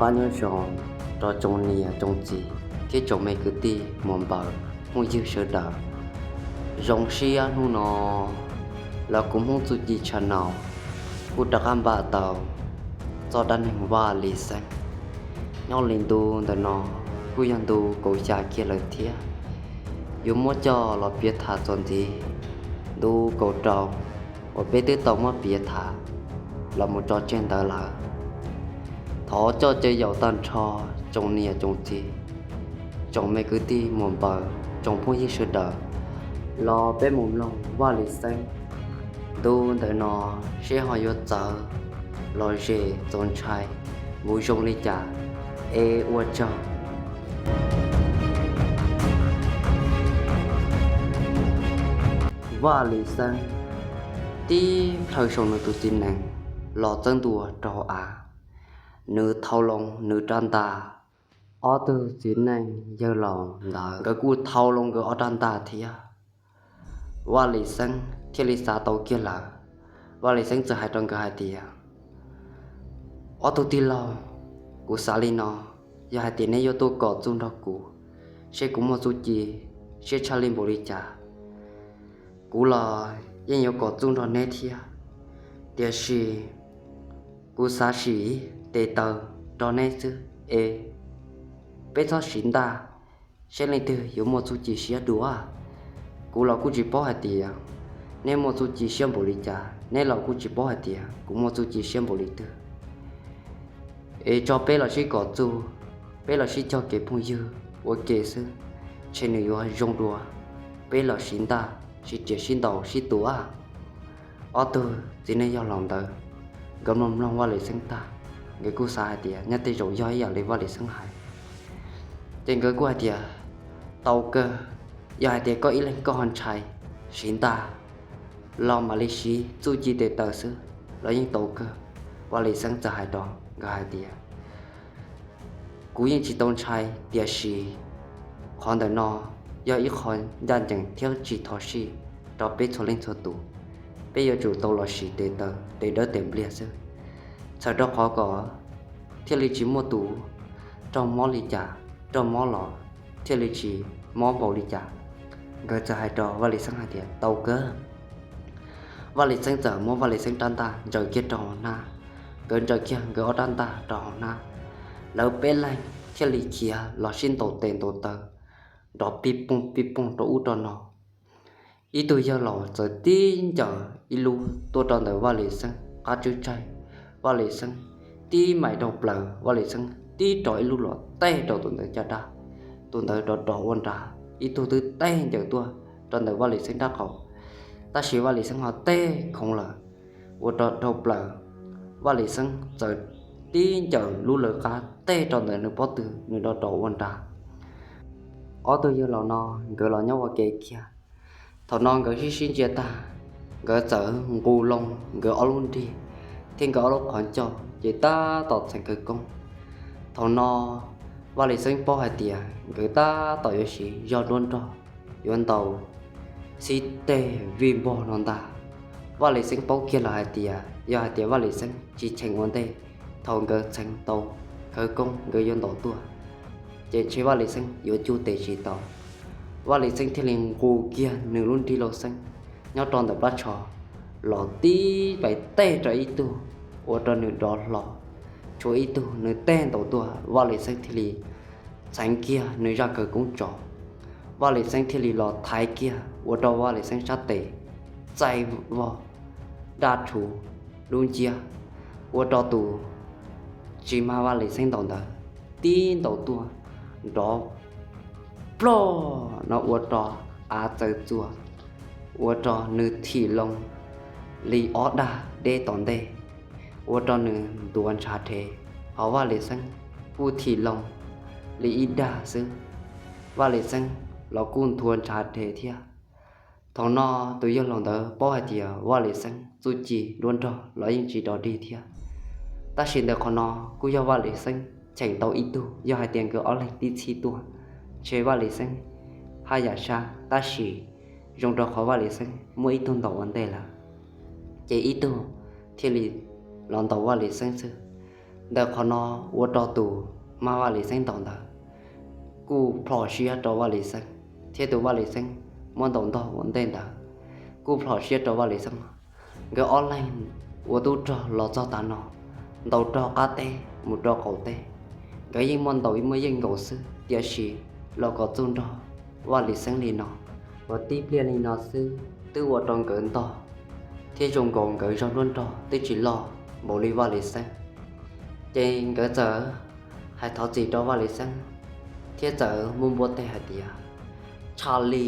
Nyob zoo rau tsoom niam tsoom txiv thiab tsoom me kwv tij muam npaws phooj ywg sawv daws. Zoo siab hnub no los kuv Hmoob Txuj Ci Channel kuj rov qab npaj tau txoj dab neeg Vaj Lis Xeeb. Nyob li ntu ntawm no kuj yog ntu kaum xya kiag lawm thiab. Yuav muab coj los piav tham txuas ntxiv ntu kaum rau uas peb twb tau muab piav tham los mus tso tseg ntawd lawm. Thov coj caw yaum tag nrho tsoom niam tsoom txiv, tsoom me kwv tij muam npaws, tsoom phooj ywg sawv daws los peb mus mloog Vaj Lis Xeeb ntu ntawm no seb ho yuav txawv los zem txaus ntshai mus zoo li cas. Es ua tsaug. Vaj Lis Xeeb tib plhaw sau nws tus txiv nees los txawb ntua rau av. Nws thau loo nws rab ntaj, ob tug txiv neej yawg laus ntawd nkawd kuj thau loo nkawd ob rab ntaj thiab. Vaj Lis Xeeb thiaj li xav tau kiag lawm. Vaj Lis Xeeb txawm hais rau nkawd hais tias, ob tug tij laug, kuv xav li no, yog hais tias neb yuav tuaj kom txuj nrog kuv, seb kuv muaj txuj ci siab tshaj li npaum li cas, kuv los yeej yuav kom txuj nrog neb thiab. Tiam sis kuv xav sim tes taw rau neb xwb es peb txhob siv ntaj, seb leej twg yuav muaj txuj ci siab dua. Kuv los kuj tsis paub hais tias neb muaj txuj ci siab npaum li cas, neb los kuj tsis paub hais tias kuv muaj txuj ci siab npaum li twg. Es tso peb los sib kom txuj, peb los sib cog kev phooj ywg ua ke xwb, ntshe nws yuav zoo dua peb los siv ntaj sib riam sib ntaus sib tua. Ob tug txiv neej yawg laus ntawd nkawd mloog mloog Vaj Lis Xeeb tag, nkawd kuj xav hais tias nyob tej zaum yog ib yam li Vaj Lis Xeeb hais. Ces nkawd kuj hais tias, tau kawg, yog hais tias koj ib leeg koj ho ntshai siv ntaj los mam li siv txuj ci tes taw xwb los yeej tau kawg. Vaj Lis Xeeb txawm hais rau nkawd hais tias, kuv yeej tsis tau ntshai, tiam sis qhov ntawm no yog ib qho ncaj ncees thiab tsis thov sij rau peb txhua leej txhua tus. Peb yuav tsum tau los siv tes taw tes dawb tes npliag xwb, txhawm rau qhov kom thiaj li tsis muaj tus raug mob li cas, raug mob los thiaj li tsis mob npaum li cas. Nkawd txawm hais rau Vaj Lis Xeeb hais tias, tau kawg. Vaj Lis Xeeb txawm muab Vaj Lis Xeeb rab ntaj ntsaws kiag rau hauv hnab. Nkawd ntsaws kiag nkawd ob rab ntaj rau hauv hnab, lawv peb leeg thiaj li khiav los sib ntaus tes ntaus taw nrov pij poog pij poog rau ub rau no. Ib tug yawg laus txawm tib ncaws ib lub tuaj rau ntawm Vaj Lis Xeeb qab tswb tsaig. Vaj Lis Xeeb tib mais rau plaws, Vaj Lis Xeeb tib rov ib lub los teg rau tus ntawd caj dab. Tus ntawd rov rov ua nrad, ib tug twb teg ncaws tuaj rau ntawm Vaj Lis Xeeb rab qau, tab sis Vaj Lis Xeeb ho teg khoov lawm, ua rau dhau plaws. Vaj Lis Xeeb txawm tib ncaws lub lawv qab teg rau ntawm nws pob tw, nws rov rov ua nrad. Ob tug yawg laus no nkawd los nyob ua ke kiag. Thaum no nkawd sib sib ntsia tag, nkawd txawm nqus loo nkawd ob lub nrig thiab nkawd ob lub qhov ncauj ces tab tom txheev khawv koob. Thaum no Vaj Lis Xeeb paub hais tias nkawd tab tom yuav siv zog duab nrog yuav ntaus xib teg vij npog no ntag. Vaj Lis Xeeb paub kiag lawm hais tias yog hais tias Vaj Lis Xeeb tsis cheem ua ntej, thaum nkawd txheev tau khawv koob nkawd yuav ntaus tuaj, ces ntshe Vaj Lis Xeeb yuav cug tes tsis tau. Vaj Lis Xeeb thiaj li nqus kiag nws lub nrig lauj xeeb nyob rau ntawm plab tsho los tib pais teg rau ib tug, ua rau nws dov hlo. Tshuav ib tug nws teg ntaus tuaj, Vaj Lis Xeeb thiaj li txheev kiag nws zaj khawv koob tso. Vaj Lis Xeeb thiaj li los thaiv kiag ua rau Vaj Lis Xeeb sab tes txaij vog daj rhuv dub nciab, ua rau tus tsis mag Vaj Lis Xeeb ntaus ntawd tib ntaus tuaj nrov plog no ua rau av txawv txuas, ua rau nws thim loo li ob dag deb tom ntej, ua rau nws ntuav ntshav rhev, ho Vaj Lis Xeeb kuj thim loo li ib dag xwb. Vaj Lis Xeeb los kuj ntuav ntshav rhev thiab. Thaum no tus yawg laus ntawd paub hais tias Vaj Lis Xeeb txuj ci duab nrog los yeej tsis dog dig thiab. Tab sis ntawm qhov no kuj yog Vaj Lis Xeeb cheem tau ib tug, yog hais tias nkawd ob leeg tib txhij tuaj, ntshe Vaj Lis Xeeb haj yam sab, tab sis zoo rau qhov Vaj Lis Xeeb muaj ib tug ntaus ua ntej lawm, ces ib tug thiaj li los ntaus Vaj Lis Xeeb xwb. Ntawm qhov no ua rau tus mab Vaj Lis Xeeb ntaus ntawd kuj plhom siab rau Vaj Lis Xeeb, thiab tus Vaj Lis Xeeb muab ntaus ntog ua ntej ntawd kuj plhom siab rau Vaj Lis Xeeb. Nkawd ob leeg ua tub rog los txog tav no, ntaus rog qab teb mus rau qaum teb, nkawd yeej muaj ntaus muaj yeej nkaus xwb, tiam sis los kom txuj nrog Vaj Lis Xeeb li no. Ua tib pliag li no xwb twb ua rau nkawd ntog, thiab zoo nkaus nkawd zog nruab nrog twb tsis loj npaum li Vaj Lis Xeeb. Ces nkawd txawm hais thov txim rau Vaj Lis Xeeb, thiab txawm muab npuaj teg hais tias, Tshaj li,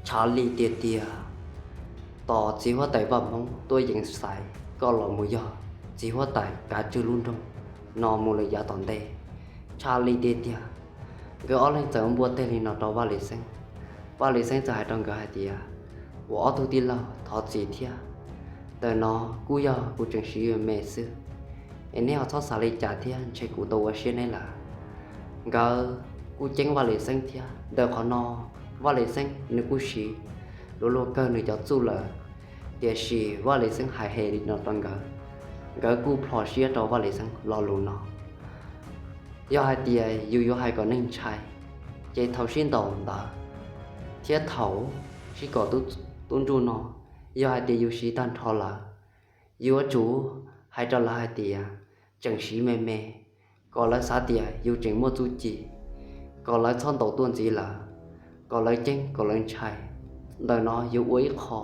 tshaj li tiag tiag, tos txiv huab tais Vaj Hmoob tuaj yees xaiv koj los mus yog txiv huab tais kav tswj lub nroog no mus lawm yav tom ntej. Tshaj li tiag tiag. Nkawd ob leeg txawm npuaj teg li no rau Vaj Lis Xeeb. Vaj Lis Xeeb txawm hais rau nkawd hais tias, Ua ob tug tij laug thov txim thiab, ntawm no kuj yog kuv tseem siv me xwb, es neb ho txhob xav li cas thiab, ntshe kuv tau ua siab neb lawm. Nkawd kuj ceeb Vaj Lis Xeeb thiab, ntawm qhov no Vaj Lis Xeeb nws kuj siv luag luag kawg nws cov txuj lawm, tiam sis Vaj Lis Xeeb hais li no rau nkawd, nkawd kuj plhom siab rau Vaj Lis Xeeb lo lus no. Yog hais tias yus yuav hais kom neeg ntshai, ces thaum sib ntaus ntawd thiab thaum sib kom tub ntsuj no, yog hais tias yus siv tag nrho lawm, yuav tsum hais rau lawv hais tias tseem siv me me, kom lawv xav tias yus tseem muaj txuj ci, kom lawv txhob ntaus tuaj ntxiv lawm, kom lawv ceeb kom lawv ntshai. Ntawm no yuav ua ib qho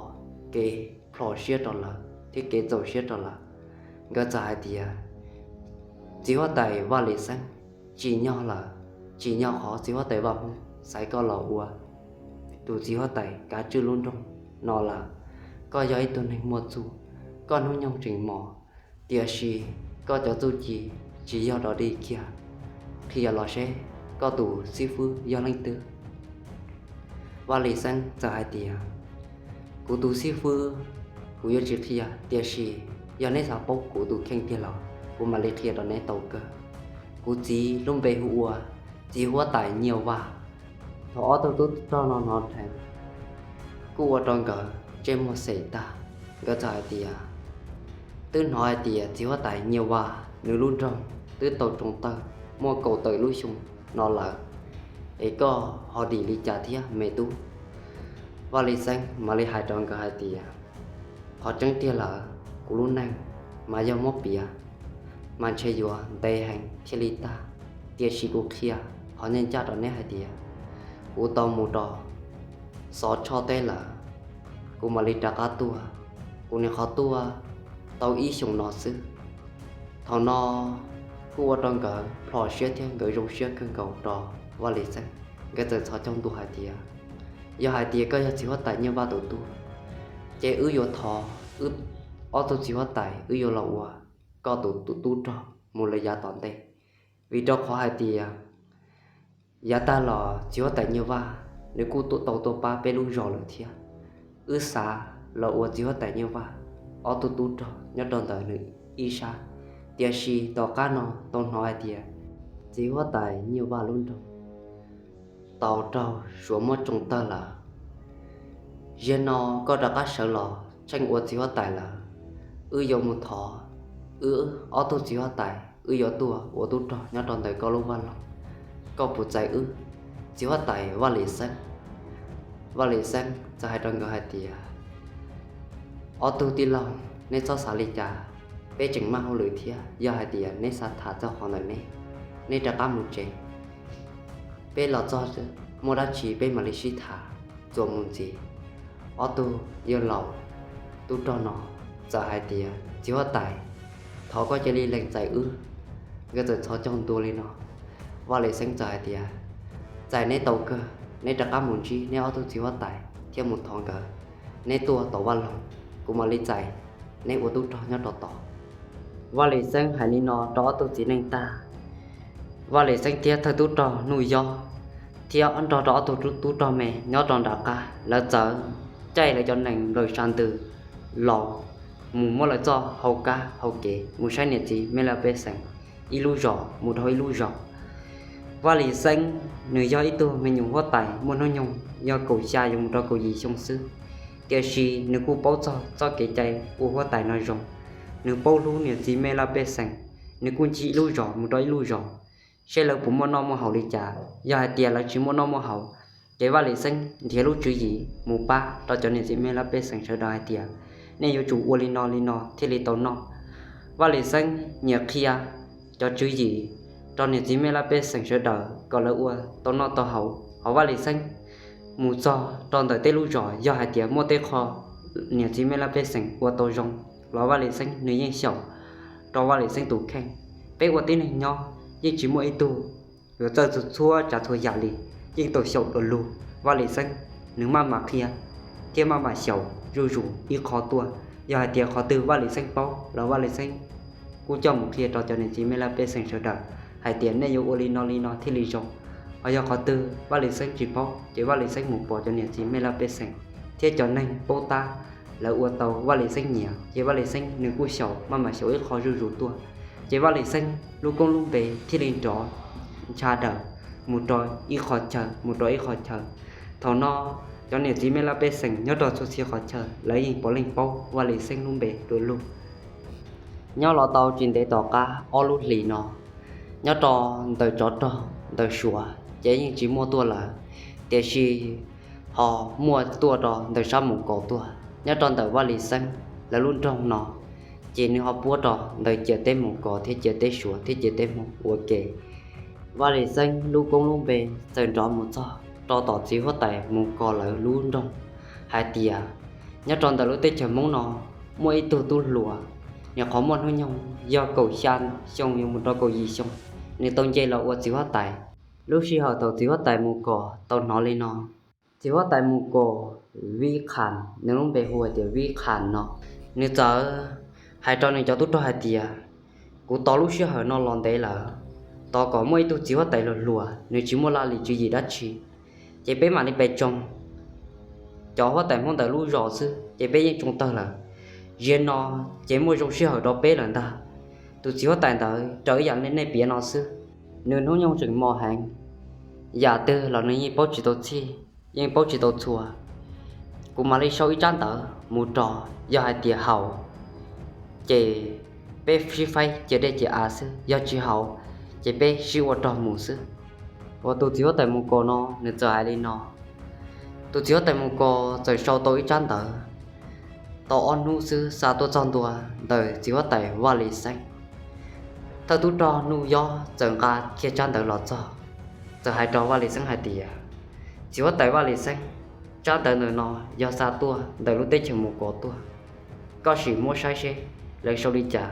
kev plhom siab rau lawv thiab kev txaus siab rau lawv. Nkawd txawm hais tias, Txiv huab tais Vaj Lis Xeeb, tsim nyog lawm, tsim nyog qhov txiv huab tais Vaj Hmoob xaiv koj los ua tus txiv huab tais kav tswj lub nroog no lawm. Koj yog ib tug neeg muaj txuj, koj hnub nyoog tseem mos, tiam sis koj cov txuj ci tsis yog rov dig kiag. Qhia los seb koj tus xib fwb yog leej twg? Vaj Lis Xeeb txawm hais tias, Kuv tus xib fwb kuv yuav tsis qhia, tiam sis yog neb xav paub kuv tus kheej tiag los kuv mam li qhia rau neb tau kawg. Kuv txiv lub npe hu ua txiv huab tais Nyiaj Vaj. Thaum ob tug tub rog no hnov dheev, kuj ua rau nkawd ntsej muag xem tag. Nkawd txawm hais tias, Twb hnov hais tias txiv huab tais Nyiaj Vaj nws lub nroog twb tau tsoo tawg muaj kaum tawm lub xyoo no lawm, es koj ho dim li cas thiab me tub? Vaj Lis Xeeb mam li hais rau nkawd hais tias, Qhov tseeb tiag lawm, kuv lub neej mas yog muab piav mas ntshe yuav ntev heev thiaj li tag, tiam sis kuv qhia qhov ncaj ncaj rau neb hais tias kuv tau mus rau Xov Tshoj teb lawm, kuv mam li rov qab tuaj. Kuv nyuam qhuav tuaj tau ib xyoos no xwb. Thaum no kuj ua rau nkawd plhom siab thiab nkawd zoo siab kawg nkaus rau Vaj Lis Xeeb. Nkawd txawm txhos caug ntua hais tias, Yog hais tias koj yog txiv huab tais Nyiaj Vaj tus tub, ces wb yuav thov wb ob tug txiv huab tais, wb yuav los ua koj tus tub rog mus lawm yav tom ntej, vim rau qhov hais tias yav tag los txiv huab tais Nyiaj Vaj nws kuj tau tuaj pab peb lub zos lawm thiab. Wb xav los ua txiv huab tais Nyiaj Vaj ob tug tub rog nyob rau ntawm nws ib sab, tiam sis tom qab no tau hnov hais tias txiv huab tais Nyiaj Vaj lub nroog tau raug Suav muab tsoo tawg lawm. Ziag no koj rov qab sawv los tsheej ua txiv huab tais lawm, wb yuav mus thov wb ob tug txiv huab tais, wb yuav tuaj ua tub rog nyob rau ntawm koj lub vaj loog. Koj puas txais wb? Txiv huab tais Vaj Lis Xeeb, Vaj Lis Xeeb txawm hais rau nkawd hais tias, Ob tug tij laug, neb txhob xav li cas, peb tseem maj hauj lwm thiab. Yog hais tias neb xav tham txog qhov ntawm neb, neb rov qab mus tsev. Peb los txog muaj dab tsi peb mam li sib tham txuas mus ntxiv. Ob tug yawg laus tub rog no txawm hais tias, Txiv huab tais, thov koj cia li lees txais wb. Nkawd txawm txhos caug ntua li no. Vaj Lis Xeeb txawm hais tias, Txais neb tau kawg, neb rov qab mus ntsib neb ob tug txiv huab tais thiab mus thov nkawd, neb tuaj tau vaj loog, kuv mam li txais neb ua tub rog nyob rau tod. Vaj Lis Xeeb hais li no rau ob tug txiv neej tag, Vaj Lis Xeeb thiab thawj tub rog Nuj Yob thiab nrog rau ob tug tub rog me nyob rau nram qab, lawv txawm caij lawv cov nees nplawm sab ntws los mus muab lawv txoj hau kab hau kev mus saib niam txiv me laj pej xeem ib lub zos mus dhau ib lub zos. Vaj Lis Xeeb nws yog ib tug me nyuam huab tais muaj hnub nyoog yog kaum xya yuav mus rau kaum yim xyoo xwb, tiam sis nws kuj paub txog txoj kev cai ua huab tais no zoo. Nws paub hlub niam txiv me laj pej xeem, nws kuj ncig ib lub zos mus rau ib lub zos, seb lawv puas muaj noj muaj haus li cas. Yog hais tias lawv tsis muaj noj muaj haus, ces Vaj Lis Xeeb nrhiav lub tswv yim mus pab rau cov niam txiv mej lab pej xeem sawv daws hais tias, nej yuav tsum ua li no li no thiaj li tau noj. Vaj Lis Xeeb nyiam qhia cov tswv yim rau niam txiv mej lab pej xeem sawv daws kom lawv ua tau noj tau haus. Hos Vaj Lis Xeeb mus txog rau ntawm tej lub zos, yog hais tias muaj tej qho niam txiv mej lab pej xeem ua tau zoo los Vaj Lis Xeeb nws yeej xyaum rau Vaj Lis Xeeb tus kheej. Peb ua tib neeg nyob yeej tsis muaj ib tug yuav txawj txhua tsav txhua yam li, yeej tau xyaum dua lug. Vaj Lis Xeeb nws maj mam qhia thiab maj mam xyaum zuj zus ib qho tuaj. Yog hais tias qhov twg Vaj Lis Xeeb paub los Vaj Lis Xeeb kuj coj mus qhia rau cov niam txiv mej lab pej xeem sawv daws hais tias nej yuav ua li no li no thiaj li zoo. Hos yog qhov twg Vaj Lis Xeeb tsis paub ces Vaj Lis Xeeb mus pom cov niam txiv mej lab pej xeem thiab cov neeg paub tab lawv ua tau Vaj Lis Xeeb nyiam, ces Vaj Lis Xeeb nws kuj xyaum maj mam xyaum ib qho zuj zus tuaj. Ces Vaj Lis Xeeb lub koob lub npe thiaj li nrov ncha daws mus rau ib qho chaw mus rau ib qho chaw. Thaum no cov niam txiv mej lab pej xeem nyob rau txhua txhia qhov chaw lawv yeej puav leej paub Vaj Lis Xeeb lub npe dua lug. Nyob los tau tsis ntev tom qab ob lub hlis no, nyob rau ntawm tsov rog ntawm Suav ces yeej tsis muaj tuaj lawm, tiam sis ho muaj tuaj rau ntawm sab Mus Kos tuaj. Nyob rau ntawm Vaj Lis Xeeb lawv lub nroog no, ces nws ho puab rau ntawm ciam teb Mus Kos thiab ciam teb Suav thiab ciam teb Hmoob ua ke. Vaj Lis Xeeb lub koob lub npe txawm nrov mus txog rau tom txiv huab tais Mus Kos lawv lub nroog hais tias, nyob rau ntawm lub teb chaws Hmoob no muaj ib tug tub hluas, nws qhov muaj hnub nyoog yog kaum xya xyoo yuav mus rau kaum yim xyoo, nws tau nce los ua txiv huab tais. Lub sij hawm thaum txiv huab tais Mus Kos tau hnov li no, txiv huab tais Mus Kos Vib Qhas, nws lub npe hu hais tias Vib Qhas no, nws txawm hais rau nws cov tub rog hais tias, kuv tos lub sij hawm no los ntev lawm, tos kom muaj ib tug txiv huab tais hluas hluas, nws tsis muaj laj lim tswv yim dab tsi, ces peb mam li pes tsoo. Cov huab tais Hmoob ntawm lub zos xwb ces peb yeej tsoo tawg lawm. Ziag no ces muaj zoo sij hawm rau peb lawm ntag. Tus txiv huab tais ntawd raws ib yam li nej piav no xwb, nws hnub nyoog tseem mos heev, yam twg los nws yeej paub tsis tau txhij, yeej paub tsis tau txhua. Kuv mam li sau ib tsab ntawv mus rau, yog hais tias haum ces peb sib faib cia dej cia av xwb, yog tsis haum ces peb sib ua rog mus xwb. Uas tus txiv huab tais Mus Kos no nws txawm hais li no. Tus txiv huab tais Mus Kos txawm sau tau ib tsab ntawv tau ob hnub xwb xa tuaj txog ntua ntawm txiv huab tais Vaj Lis Xeeb. Thawj tub rog Nuj Yob txawm nqa kiag tsab ntawv los txog, txawm hais rau Vaj Lis Xeeb hais tias, txiv huab tais Vaj Lis Xeeb, tsab ntawv ntawm no yog xa tuaj ntawm lub teb chaws Mus Kos tuaj, koj sim muab saib seb lawv sau li cas.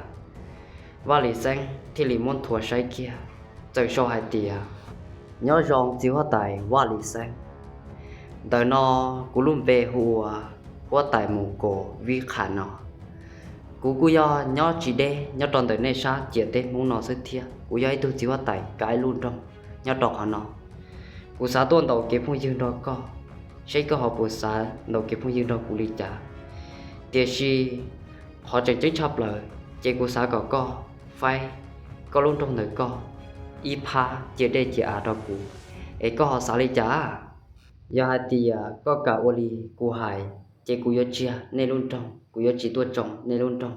Vaj Lis Xeeb thiaj li muab nthuav saib kiag, txawm sau hais tias, nyob zoo txiv huab tais Vaj Lis Xeeb, ntawm no kuv lub npe hu ua huab tais Mus Kos Vib Qhas no. Kuv kuj yog nyob tsis deb nyob rau ntawm nej sab ciam teb Hmoob no xwb thiab, kuv yog ib tug txiv huab tais kav ib lub nroog nyob rau qhov no. Kuv xav tuaj ntaus kev phooj ywg nrog koj, seb koj ho puas xav ntaus kev phooj ywg nrog kuv li cas. Tiam sis qhov tseem ceeb tshaj plaws ces kuv xav kom koj faib koj lub nroog ntawm koj ib phab cia dej cia av rau kuv, es koj ho xav li cas? Yog hais tias koj kam ua li kuv hais, ces kuv yuav tsia nej lub nroog, kuv yuav tsis tuaj tsoo nej lub nroog.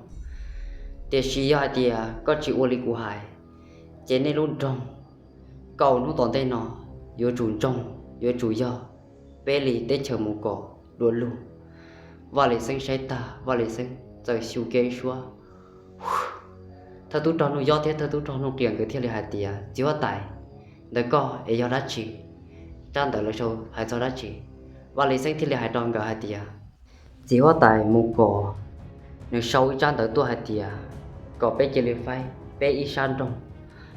Tiam sis yog hais tias koj tsis ua li kuv hais, ces nej lub nroog kaum hnub tom ntej no yuav tsum ntsoog, yuav tsum yog peb li teb chaws Mus Kos dua lug. Vaj Lis Xeeb saib tag, Vaj Lis Xeeb txawm xyu kiag ib suab. Thawj tub rog Nuj Yob thiab thawj tub rog Nuj Qias nkawd thiaj li hais tias, txiv huab tais, ntawm koj es yog dab tsi? Tsab ntawv lawv sau hais txog dab tsi? Vaj Lis Xeeb thiaj li hais rau nkawd hais tias, txiv huab tais Mus Kos, nws sau ib tsab ntawv tuaj hais tias kom peb cia li faib peb ib sab nroog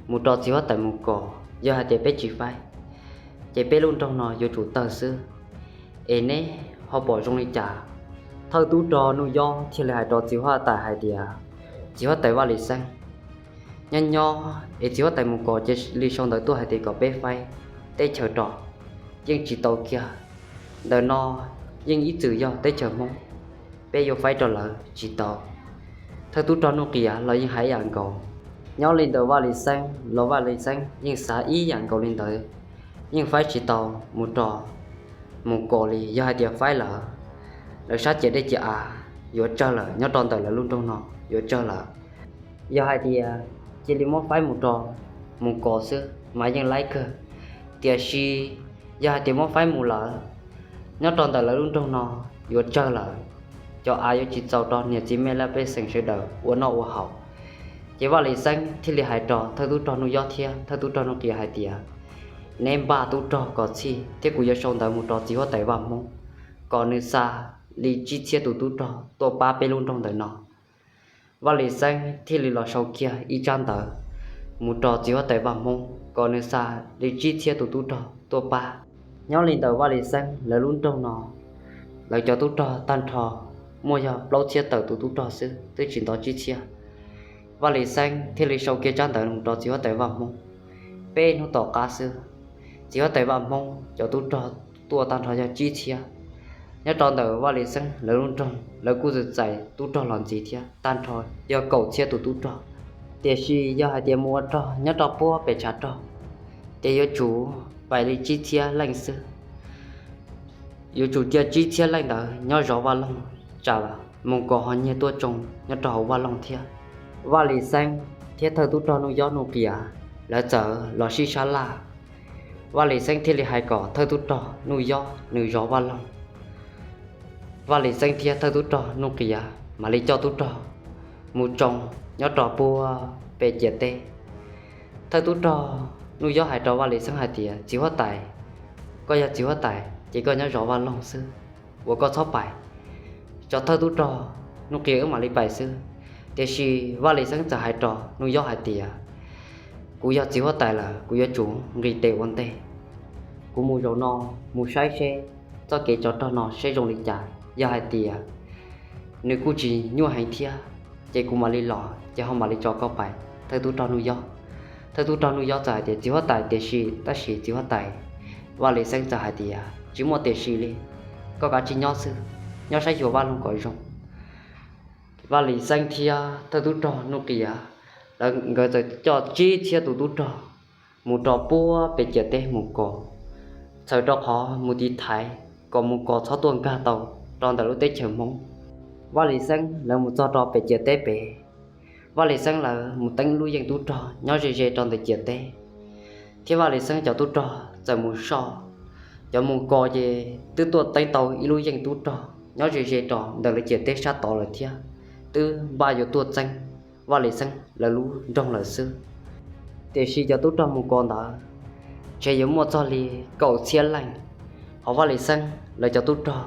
mus rau txiv huab tais Mus Kos. Yog hais tias peb tsis faib, ces peb lub nroog no yuav tsum tawg xwb. Es neb ho pom zoo li cas? Thawj tub rog Nuj Yob thiaj li hais rau txiv huab tais hais tias, txiv huab tais Vaj Lis Xeeb, nyob nyob es txiv huab tais Mus Kos cia li sau ntawv tuaj hais tias kom peb faib teb chaws rau, yeej tsis tau kiag. Ntawm no yeej ib txwm yog teb chaws Hmoob, peb yuav faib rau lawv tsis tau. Thawj tub rog Nuj Qias los yeej hais ib yam nkaus. Nyob li ntawm Vaj Lis Xeeb los Vaj Lis Xeeb yeej xav ib yam nkaus li ntawd, yeej faib tsis tau mus rau Mus Kos li. Yog hais tias faib lawm, lawv sab ciam dej ciam av yuav tsawg lawm, nyob rau ntawm lawv lub nroog no yuav tsawg lawm. Yog hais tias cia li muab faib mus rau mus kos xwb mas yeej laib kawg. Tiam sis yog hais tias muab faib mus lawm, nyob rau ntawm lawv lub nroog no yuav tsawg lawm, cov av yuav tsis txaus rau niam txiv me laj pej xeem sawv daws ua noj ua haus. Ces Vaj Lis Xeeb thiaj li hais rau thawj tub rog Nuj Yob thiab thawj tub rog Nuj Qias hais tias, neb npaj tub rog kom txhij thiab kuv yuav sau ntawv mus rau txiv huab tais Vaj Hmoob kom nws xa li tsib txhiab tus tub rog tuaj pab peb lub nroog ntawm no. Vaj Lis Xeeb thiaj li los sau kiag ib tsab ntawv mus rau txiv huab tais Vaj Hmoob kom nws xa li tsib txhiab tus tub rog tuaj pab. Nyob li ntawm Vaj Lis Xeeb lawv lub nroog no, lawv cov tub rog tag nrho muaj yog plaub txhiab tawm tus tub rog xwb, twb tsis nto tsib txhiab. Vaj Lis Xeeb thiaj li sau kiag tsab ntawv mus rau txiv huab tais Vaj Hmoob. Peb hnub tom qab xwb, txiv huab tais Vaj Hmoob cov tub rog tuaj tag nrho yog tsib txhiab. Nyob rau ntawm Vaj Lis Xeeb lawv lub nroog, lawv kuj txawm txais tub rog los ntxiv thiab, tag nrho yog kaum txhiab tus tub rog. Tiam sis yog hais tias mus ua rog nyob rau puag pem tshav rog, ces yuav tsum pais li tsib txhiab leej xwb. Yuav tsum cia tsib txhiab leej ntawd nyob zov vaj loog, tsam mus kos ho nyiag tuaj tsoo nyob rau hauv vaj loog thiab. Vaj Lis Xeeb thiab thawj tub rog Nuj Yob Nuj Qias lawv txawm los sib sab laj. Vaj Lis Xeeb thiaj li hais kom thawj tub rog Nuj Yob nws zov vaj loog. Vaj Lis Xeeb thiab thawj tub rog Nuj Qias mam li coj tub rog mus tsoo nyob rau puag pem ciam teb. Thawj tub rog Nuj Yob hais rau Vaj Lis Xeeb hais tias, txiv huab tais, koj yog txiv huab tais ces koj nyob zov vaj loog xwb, uas koj txhob pais. Cov thawj tub rog Nuj Qias wb mam li pais xwb. Tiam sis Vaj Lis Xeeb txawm hais rau Nuj Yob hais tias, kuv yog txiv huab tais lawm, kuv yuav tsum nqis tes ua ntej. Kuv mus zaum no mus saib seb txoj kev tsov rog no seb zoo li cas, yog hais tias nws kuj tsis nyuaj heev thiab, ces kuv mam li los ces ho mam li tso koj pais. Thawj tub rog Nuj Yob, thawj tub rog Nuj Yob txawm hais tias, txiv huab tais, tiam sis, tab sis txiv huab tais. Vaj Lis Xeeb txawm hais tias, tsis muaj tiam sis li, koj kav tsij nyob xwb, nyob saib xyuas vaj loog kom zoo. Vaj Lis Xeeb thiab thawj tub rog Nuj Qias lawv nkawd txawm coj tsib txhiab tus tub rog mus rau puag pem ciam teb mus kos, txhawm rau qhov mus tiv thaiv kom mus kos txhob tuaj nkag tau rau ntawm lub teb chaws Hmoob. Vaj Lis Xeeb lawv mus txog rau pem ciam teb pem, Vaj Lis Xeeb lawv mus teeb lub yeej tub rog nyob ze ze rau ntawm ciam teb, thiab Vaj Lis Xeeb cov tub rog txawm mus soj. Cov mus kos ces twb tuaj teeb tau ib lub yeej tub rog nyob ze ze rau ntawm lawv ciam teb sab tod lawm thiab, twb npaj yuav tuaj txeeb Vaj Lis Xeeb lawv lub nroog lawm xwb. Tiam sis cov tub rog mus kos ntawd ntshe yuav muaj txog li kaum txhiab leej, ho Vaj Lis Xeeb lawv cov tub rog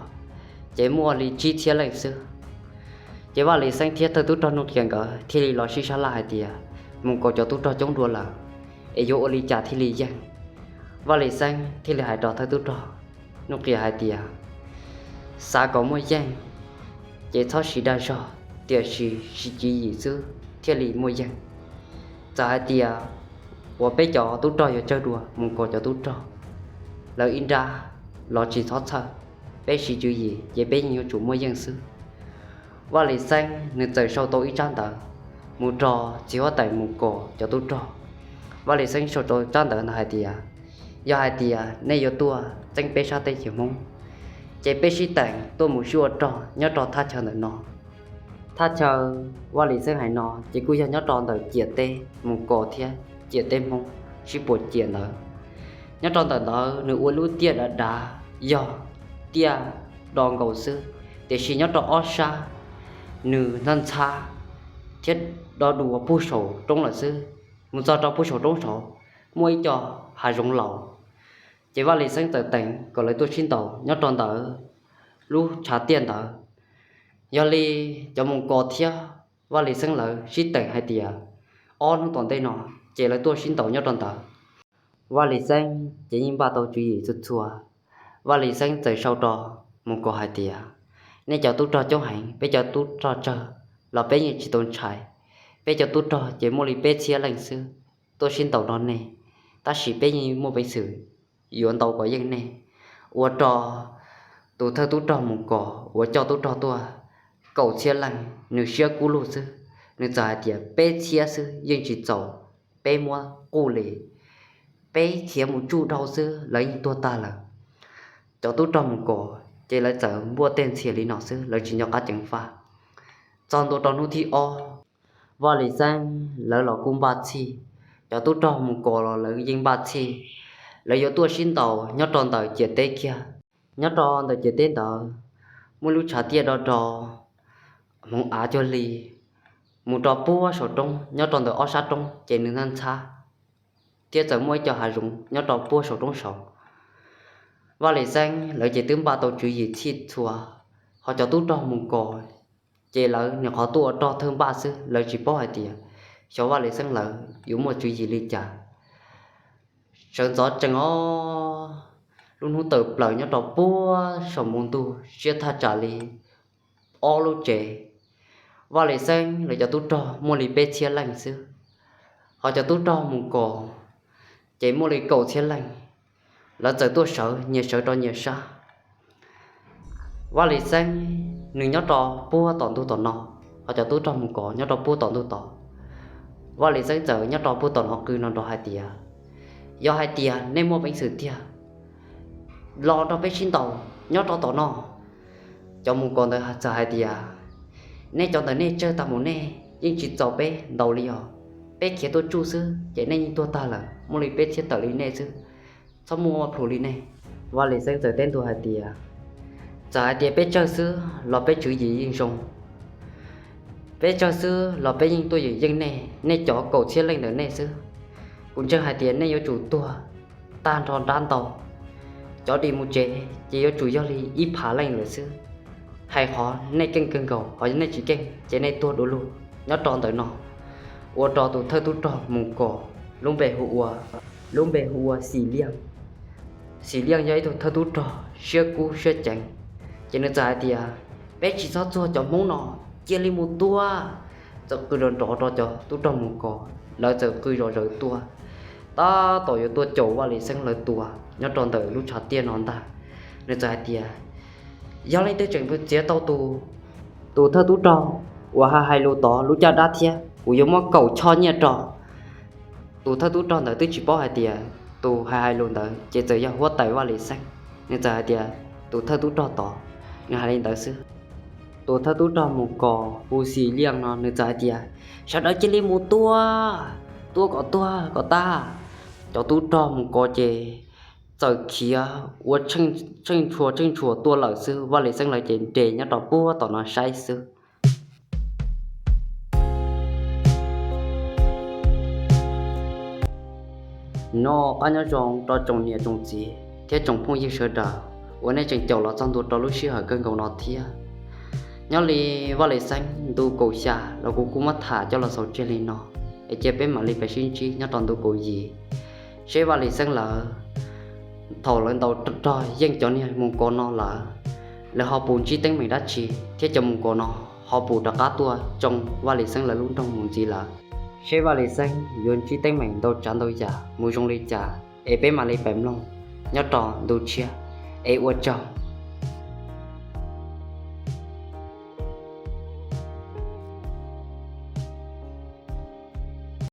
ces muaj li tsib txhiab leej xwb. Ces Vaj Lis Xeeb thiab thawj tub rog Nuj Qias nkawd thiaj li los sib sab laj hais tias, mus kos cov tub rog coob dua lawm, es yuav ua li cas thiaj li yeej? Vaj Lis Xeeb thiaj li hais rau thawj tub rog Nuj Qias hais tias, xav kom muaj yeej ces txhob siv dag zog, tiam sis siv tswv yim xwb thiaj li muaj yeej. Txawm hais tias uas peb cov tub rog yuav tsawg dua mus kos cov tub rog, lawv ib nrab los tsis txhob txhawj, peb siv tswv yim ces peb yeej yuav tsum muaj yeej xwb. Vaj Lis Xeeb nws txawm sau tau ib tsab ntawv mus rau txiv huab tais mus kos cov tub rog. Vaj Lis Xeeb sau rau tsab ntawv ntawd hais tias, yog hais tias nej yuav tuaj txeeb peb sab teb chaws Hmoob, ces peb sib teem tuaj mus sib ua rog nyob rau thaj chaw ntawm no. Thaj chaw Vaj Lis Xeeb hais no ces kuj yog nyob rau ntawm ciam teb mus kos thiab ciam teb Hmoob sib puas ciam ntawd. Nyob rau ntawm ntawd nws ua lub tiaj dav dav, yog tiaj do nkaus xwb, tiam sis nyob rau ob sab nws ntxhab ntxhab thiab do duav puag saum roob lawm xwb. Mus txog rau puag saum roob saud muaj ib co hav zoov laus, ces Vaj Lis Xeeb txawm teev kom lawv tuaj sib ntaus nyob rau ntawd lub tshav tiaj ntawd. Yog li cov mus kos thiab Vaj Lis Xeeb lawv sib teem hais tias ob hnub tom ntej no ces lawv tuaj sib ntaus nyob rau ntawd. Vaj Lis Xeeb ces yeej npaj tau tswv yim txhua txhua. Vaj Lis Xeeb txawm sau rau mus kos hais tias, nej cov tub rog coob heev, peb cov tub rog tsawg los peb yeej tsis tau ntshai. Peb cov tub rog ces muaj li peb txhiab leej xwb tuaj sib ntaus nrog nej, tab sis peb yeej muaj peev xwm yuav ntaus kom yeej nej. Ua rau tus thawj tub rog mus kos uas coj tub rog tuaj kaum txhiab leej, nws siab kub lug xwb, nws txawm hais tias, peb txhiab xwb yeej tsis txaus, peb muab quj li, peb khiav mus tsuj dhau xwb lawv yeej tuag tag lawm. Cov tub rog mus kos ces lawv txawm npuaj tej ntxhias li no xwb, lawv tsis nco qab ceev faj. Txog ntua rau hnub thib ob, Vaj Lis Xeeb lawv los kuj npaj txhij, cov tub rog Mus Kos los lawv yeej npaj txhij. Lawv yuav tuaj sib ntaus nyob rau ntawm ciam teb kiag. Nyob rau ntawm ciam teb ntawd muaj lub tshav tiaj do do, hmoov av cuag li mus rau puag saum roob, nyob rau ntawm ob sab roob ces nws ntxhab ntxhab, thiab txawm muaj ib co hav zoov nyob rau puag saum roob saud. Vaj Lis Xeeb lawv ces twb npaj tau tswv yim txhij txhua, ho cov tub rog Mus Kos ces lawv nyuam qhuav tuaj ua rog thawj npaj xwb, lawv tsis paub hais tias xyov Vaj Lis Xeeb lawv yuav muaj tswv yim li cas. Sawv ntxov tsees os, lub hnub tawm plaws nyob rau puag saum npoo ntuj siab thaj tsam li ob lub tsev. Vaj Lis Xeeb lawv cov tub rog muaj li peb txhiab leej xwb, ho cov tub rog Mus Kos ces muaj li kaum txhiab leej. Lawv txawm tuaj sawv nyias sawv rau nyias sab. Vaj Lis Xeeb nws nyob rau puag tom ntug tom no, ho cov tub rog Mus Kos nyob rau puag tom ntug tod. Vaj Lis Xeeb txawm nyob rau puag tom no qw no rau hais tias, yog hais tias nej muaj peev xwm tiag, los nrog peb sib ntaus nyob rau tom no. Cov Mus Kos ntawd txawm hais tias, nej cov ntawm nej tsawg tag mus nej yeej tsis txaus peb ntaus li os. Peb khiav tuaj tsuj xwb ces nej yeej tuag tag lawm, muaj li peb txhiab tawm li nej xwb, txhob muaj plhus li nej. Vaj Lis Xeeb txawm teb ntua hais tias, txawm hais tias peb tsawg xwb los peb tswv yim yeej zoo. Peb tsawg xwb los peb yeej tuaj yeem yeej nej, nej cov kaum txhiab leej ntawm nej xwb. Kuv ntseeg hais tias nej yuav tsum tuag tag nrho nrab ntau. Cov dim mus tsev ces yuav tsum yog li ib phav leej lawm xwb. Hais qhov nej keej kawg nkaus, ho nej tsis keej ces nej tuag du lug nyob rau ntawm no. Ua rau tus thawj tub rog Mus Kos lub npe hu ua, lub npe hu ua Xim Liaj. Xim Liaj yog ib tug thawj tub rog siab kub siab ceev, ces nws txawm hais tias, peb tsis txhob txuag cov Hmoob no, cia li mus tua. Txawm qw nrov nrov rau cov tub rog Mus Kos, lawv txawm qw zom zaws tua, tab tom yuav tuaj caum Vaj Lis Xeeb lawv tua nyob rau ntawm lub tshav tiaj no ntag. Nws txawm hais tias, yog leej twg tseem txiav tau tus, tus thawj tub rog uas hais hais lus tod lub caj dab thiab, kuv yuav muab kaum choj nyiaj rau. Tus thawj tub rog ntawd twb tsis paub hais tias tus hais hais lus ntawd ces txawm yog huab tais Vaj Lis Xeeb. Nws txawm hais tias tus thawj tub rog tod, nws hais li ntawd xwb. Tus thawj tub rog Mus Kos hu Xim Liaj no nws txawm hais tias, sawv daws cia li mus tua, tua kom tuag kom tag. Cov tub rog Mus Kos ces txawm khiav ua tsheej tshua tsheej tshua tuaj lawm xwb, Vaj Lis Xeeb lawv ces nres nyob rau puag tom no saib xwb. Noj qab nyob zoo rau tsoom niam tsoom txiv thiab tsoom phooj ywg sawv daws uas nej tseem caum los txog ntua rau lub sij hawm kawg nkaus no thiab. Nyob li Vaj Lis Xeeb ntu kaum xya los kuv kuj muab tham coj los xaus tseg li no, es cia peb mam li peb sib ntsib nyob rau ntu kaum yim, seb Vaj Lis Xeeb lawv thaum lawv ntaus rog yeej cov niag Mus Kos no lawm, lawv ho puas ntsib teeb meem dab tsi thiab cov Mus Kos no ho puas rov qab tuaj tsoo Vaj Lis Xeeb lawv lub nroog mus ntxiv lawm. Seb Vaj Lis Xeeb yuav ntsib teeb meem ntau tsav ntau yam mus zoo li cas, es peb mam li peb mloog nyob rau ntu tshiab, es ua tsaug.